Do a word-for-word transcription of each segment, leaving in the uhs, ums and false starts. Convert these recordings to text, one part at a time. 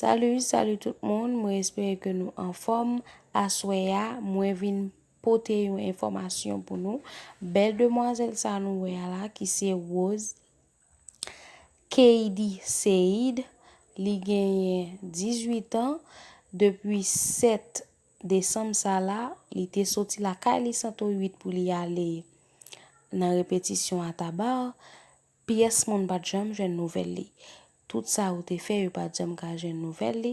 Salut, salut tout moun, mwen espere ke nou anfòm. Aswè a, mwen vin pote yon enfòmasyon pou nou. Bèl demwazèl sa nou wè a la, ki se Rose Katie Said, li genyen dizuit an. Depi sèt desanm sa la, li te soti lakay li Santo uit pou li ale nan repetisyon a Tabar. Pyès moun pa t janm jwenn nouvèl li. Tout sa ou te fè, yo pa t janm ka jwenn nouvèl li.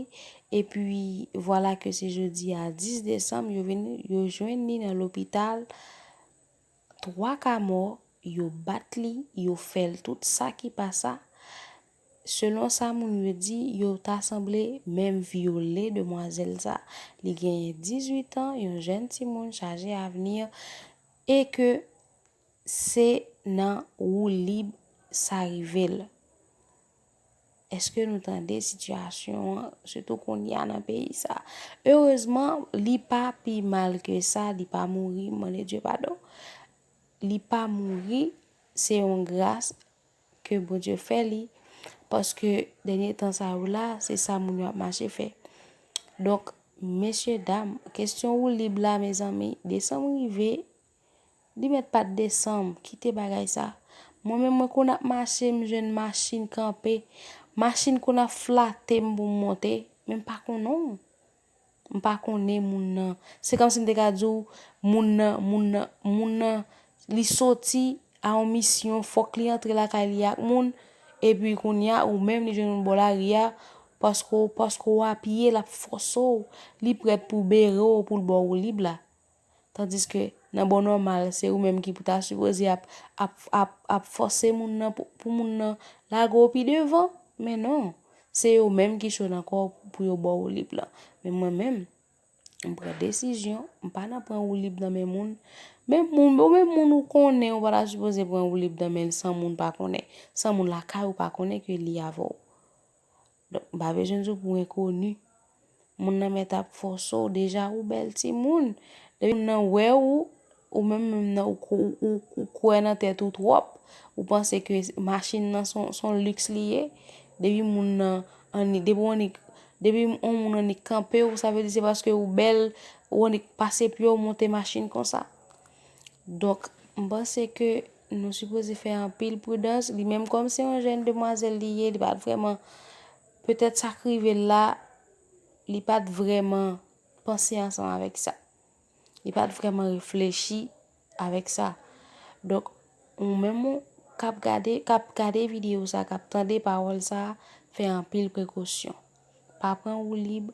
Epi, vwala ke se jodi a dis desanm, yo vin, yo jwenn li nan lopital. Twa ka mò, yo bat li, yo fè l tout sa ki pa sa. Selon sa moun yo di, yo ta sanble menm vyole demwazèl sa. Li genyen dizuit an, yon jèn timoun chaje avni, e ke se nan woulib sa rive l. Èske nou tande sitiyasyon an, sitou kounye a nan peyi sa? Erezman, li pa pi mal ke sa, li pa mouri, m mande Dye padon. Li pa mouri, se yon gras ke Bondye fè li, paske dènye tan sa yo la, se sa moun yo ap mache fè. Donk, mesye dam, kesyon woulib la, mezanmi, desanm rive, li mèt pa t desanm, kite bagay sa. Mwen menm, mwen konn ap mache, m jwenn machin kanpe, machin konn ap flate m pou m monte, men m pa konnen w. M pa konnen moun nan. Se kòmsi m te ka di w, moun nan, moun nan, moun nan, li soti a yon misyon, fòk li antre lakay li ak moun, epi kounye a, ou menm, li jwenn ou bò lari a, paske, paske w apiye, l ap fòse w, li prèt pou bere w, pou l ba w woulib la. Tandiske nan bò nòmal, se ou menm ki pou ta sipoze ap, ap, ap, ap fòse moun nan pou, pou moun nan lage w pi devan. Men non, se yo menm ki cho nan kò w pou yo ba w woulib lan. Men mwen menm, m pran desizyon, m pa nan pran woulib nan men moun. Men moun, ou menm moun ou konnen, ou pa ta sipoze pran woulib nan men l san moun pa konnen, san moun lakay ou pa konnen ke li avè w. Donk, m pa bezwen di w pou enkoni. Moun nan mèt ap fòse w, deja ou bèl timoun. Depi moun nan wè ou, ou menm, menm nan, ou, ou, ou, ou kwè nan tèt ou twòp, ou panse ke machin nan son, son liks li ye. Depi moun nan annik, depi w annik, depi yon moun annik kanpe w, sa vle di se paske ou bèl, ou annik pase pye w monte machin konsa. Donk, m panse ke nou sipoze fè anpil pridans. Li menm, kòm se yon jèn demwazèl li ye, li pa t vrèman, petèt sa k rive l la, li pa t vrèman panse ansanm avèk sa. Li pa t vrèman reflechi avèk sa. Donk, ou menm ou k ap gade, k ap gade videyo sa, k ap tande pawòl sa, fè anpil prekosyon. Pa pran woulib,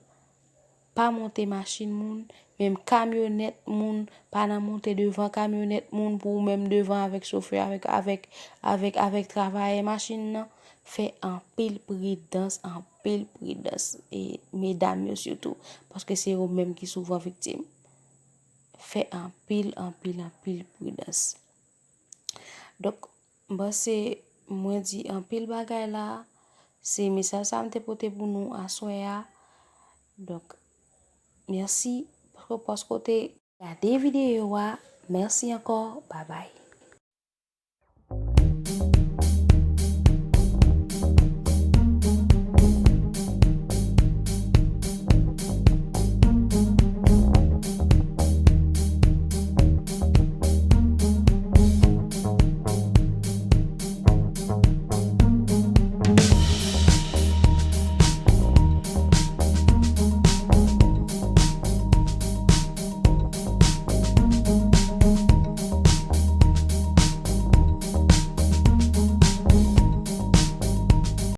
pa monte machin moun, menm kamyonèt moun, pa nan monte devan kamyonèt moun pou ou menm devan avèk chofè, avèk, avèk, avèk, avèk travayè machin nan. Fè anpil pridans, anpil pridans, e medam yo sitou, paske se yo menm ki souvan viktim. Fè anpil, anpil, anpil pridans. Donk, m panse mwen di anpil bagay la. Se mesaj sa m te pote pou nou aswè a. Donk, mèsi paske, paske w te gade videyo a. Mèsi ankò. Babay.